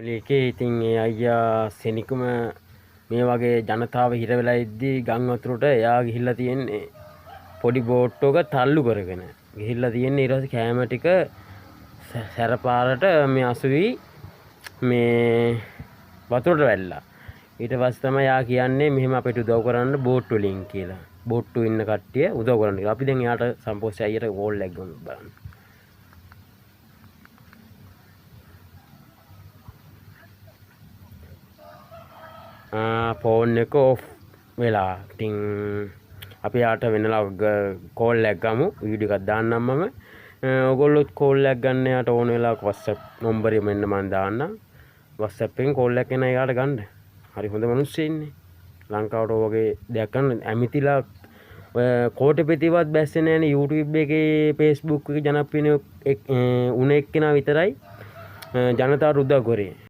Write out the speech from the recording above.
එකේ ඉතින් ඒ අයියා සෙනිකම මේ වගේ ජනතාව හිර වෙලා ඉද්දී ගම් වතුරට එයා ගිහිල්ලා තියෙන්නේ පොඩි බෝට්ටුවක තල්ලු කරගෙන ගිහිල්ලා තියෙන්නේ. ඊට පස්සේ කෑම ටික සැර පාරට මේ අසුවි මේ වතුරට වැල්ලා. ඊට පස්සේ තමයි යා කියන්නේ මෙහෙම අපිට උදව් කරන්න බෝට්ටු වලින් කියලා. බෝට්ටු ඉන්න කට්ටිය උදව් කරන්න කියලා. අපි දැන් එයාට සම්පෝස් අයියට කෝල් එකක් ගමු බලන්න. ෆෝන් එක ඔෆ් වෙලා. ඉතින් අපි යාට වෙනලා කෝල් එකක් ගමු. වීඩියෝ එකක් දාන්නම් මම. ඔයගොල්ලොත් කෝල් එකක් ගන්න යාට ඕන වෙලාවක WhatsApp නම්බරය මෙන්න මං දාන්නම්. WhatsApp එකෙන් කෝල් එකක් එන එයාට ගන්න. හරි හොඳ මිනිස්සු ඉන්නේ. ලංකාවට ඔය වගේ දෙයක් කරන්න ඇමිතිලා ඔය කෝටිපතිවත් බැස්සේ නෑනේ. YouTube එකේ Facebook එකේ ජනප්‍රිය උන එක්කෙනා විතරයි ජනතාවට උදව් කරේ.